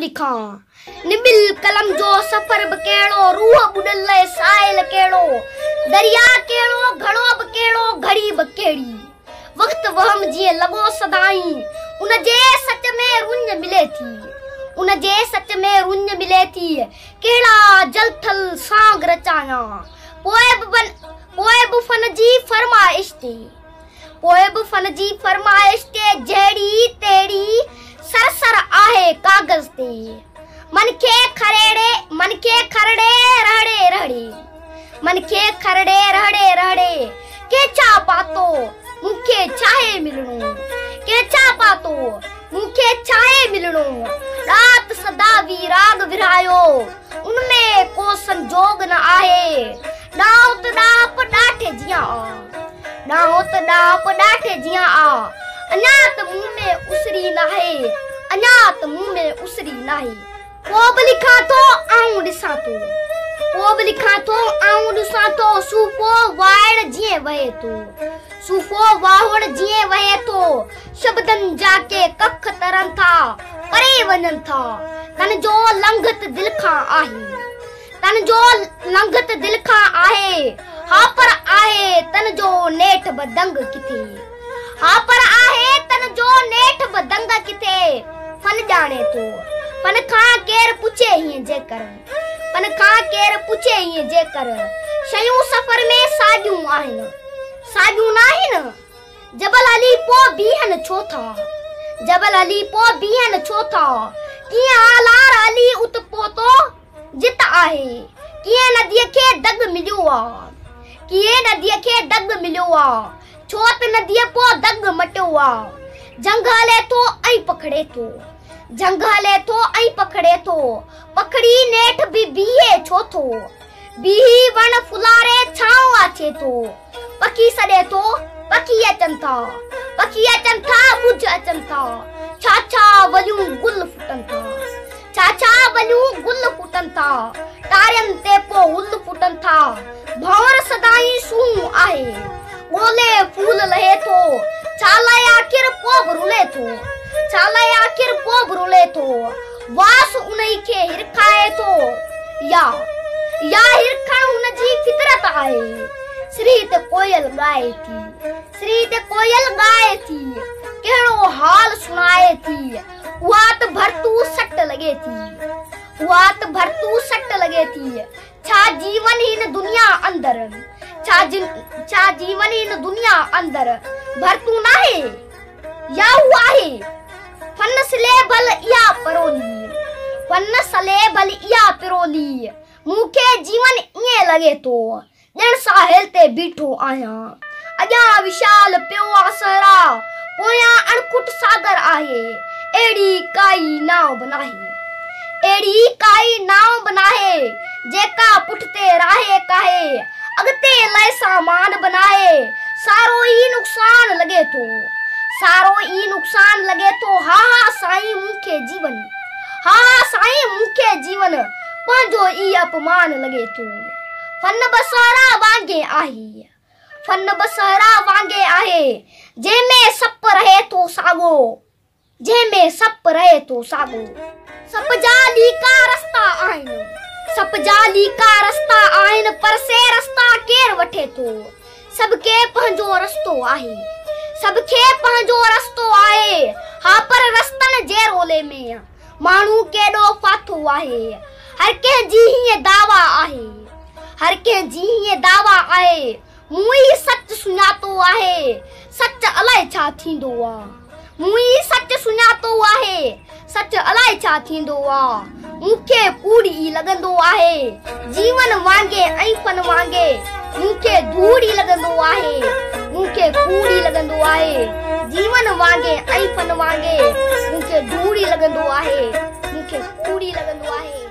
لکان. نبل قلم جو سفر به ڪهڙو، روح ٻڏل لئه ساحل ڪهڙو، درياء ڪهڙو، گهڙو به ڪهڙو، گهڙي به ڪهڙي. وقت وهم جيئن لڳو سدائين، ان جي سچ ۾ رڃ ملي ٿي. ان جي سچ ۾ رڃ ملي ٿي. ڪهڙا جل ٿل سانگ رچايان، پوء به پوء به فن جي فرمائش تي. پوء به فن جي فرمائش تي جهڙي تهڙي سر سر آهي ڪاغذ تي. من کي کريڙي من کي کرڙي رهڙي رهڙي من کي کرڙي رهڙي رهڙي ڪنهن ڇا پاتو مون کي ڇاهي ملڻو ڪنهن ڇا پاتو مون کي ڇاهي ملڻو ڏات سدا ويراڳ ورهايو ان ۾ ڪو سنجوڳ نه آهي ڏاهو ته ڏاهپ ڏاٺي جيان آ ڏاهو ته ڏاهپ ڏاٺي جيان آ اڃا ته مون ۾ اسري ناهي اڃا ته مون ۾ اسري ناهي. پوء به لکان ٿو آئون ڏسان ٿو پوء به لکان ٿو آئون ڏسان ٿو صوفو واهڙ جيئن وهي ٿو صوفو واهڙ جيئن وهي ٿو شبدن جا ڪي ڪک ترن ٿا پري وڃن ٿا تن جو لنگهه ته دل کان آهي تن جو لنگهه ته دل کان آهي، ها پر آهي تن جو نيٺ به دنگ ڪٿي. ها پر آهي تن جو نيٺ به دنگ ڪٿي. فن ڄاڻي ٿو. فن کان ڪير پڇي هيئن جيڪر. فن کان ڪير پڇي هيئن جيڪر. شيون سفر ۾ ساڳيون آهن. ساڳيون ناهن؟ جبل هلي پوء بيهن ڇو ٿا؟ جبل هلي پوء بيهن ڇو ٿا؟ ڪيئن هالار هلي ات پهتو؟ جت آهي. ڪيئن نديء کي دڳ مليو آ. ڪيئن نديء کي دڳ مليو آ. ڇو ته نديء پو دڳ مٽيو آ. جهنگ هلي ٿو ۽ پکڙي ٿو. جهنگ هلي ٿو ۽ پکڙي ٿو. پکڙي نيٺ به بيهي ڇو ٿو. بيهي وڻ ڦلاري ڇانو آڇي ٿو. پکي سڏي ٿو، پکي اچن ٿا. پکي اچن ٿا، ڳجهه اچن ٿا. ڇا ڇا وليون گل ڦٽن ٿا. ڇا ڇا وليون گل ڦٽن ٿا. ٽارين تي پو هل ڦٽن ٿا. ڀنور سدائين سونهون آهي. ڳولي ڦول لهي ٿو. ڇا لاء آخر پو به رلي ٿو. ڇا لاء آخر پو به رلي ٿو. واس انهي کي هرکائي ٿو يا يا هرکڻ هن جي فطرت آهي. سري تي ڪوئل ڳائي ٿي. سري تي ڪوئل ڳائي ٿي. ڪهڙو حال سڻائي ٿي. اها ته ڀرتو سٽ لڳي ٿي. اها ته ڀرتو سٽ لڳي ٿي. ڇا جيون هن دنيا اندر. ڇا ڇا جيون هن دنيا اندر ڀرتو ناهي يا هو آهي. فن سلي ڀل اها پرولي. فن سلي ڀل اها پرولي. مون کي جيون ائين لڳي ٿو. ڄڻ ساحل تي بيٺو آهيان. اڳيان وشال پيو آ صحرا، پويان اڻکٽ ساگر آهي. اهڙي ڪائي نانء به ناهي. اهڙي ڪائي نانء به ناهي، جيڪا پٺتي راهي ڪاهي. اڳتي لئه سامان به ناهي، سارو ئي نقصان لڳي ٿو. سارو ئي نقصان لڳي ٿو. ها ها سائين مون کي جيون. ها ها سائين مون کي جيون، پنهنجو ئي اپمان لڳي ٿو. فن به صحرا وانگي آهي. فن به صحرا وانگي آهي، جنهن ۾ سپ رهي ٿو ساڳو. جنهن ۾ سپ رهي ٿو ساڳو. سپ جا ليڪا رستا آهن. سپ جا ليڪا رستا آهن، پر سي رستا ڪير وٺي ٿو. سڀ کي پنهنجو رستو آهي. سڀ کي پنهنجو رستو آهي، ها پر رستن جي رولي ۾. ماڻهو ڪيڏو ڦاٿو آهي. هر ڪنهن جي هيئن دعويٰ آهي. هر ڪنهن جي هيئن دعويٰ آهي. مون ئي سچ سڃاتو آهي. سچ الائي ڇا ٿيندو آ. مون ئي سچ سڃاتو آهي. سچ الائي ڇا ٿيندو آ. مون کي ڪوڙ ئي لڳندو آهي. جيون وانگي ۽ فن وانگي مون کي ڌوڙ ئي لڳندو آهي. مون کي ڪوڙ ئي لڳندو آهي. جيون وانگي ۽ فن وانگي مون کي ڌوڙ ئي لڳندو آهي. مون کي ڪوڙ ئي لڳندو آهي.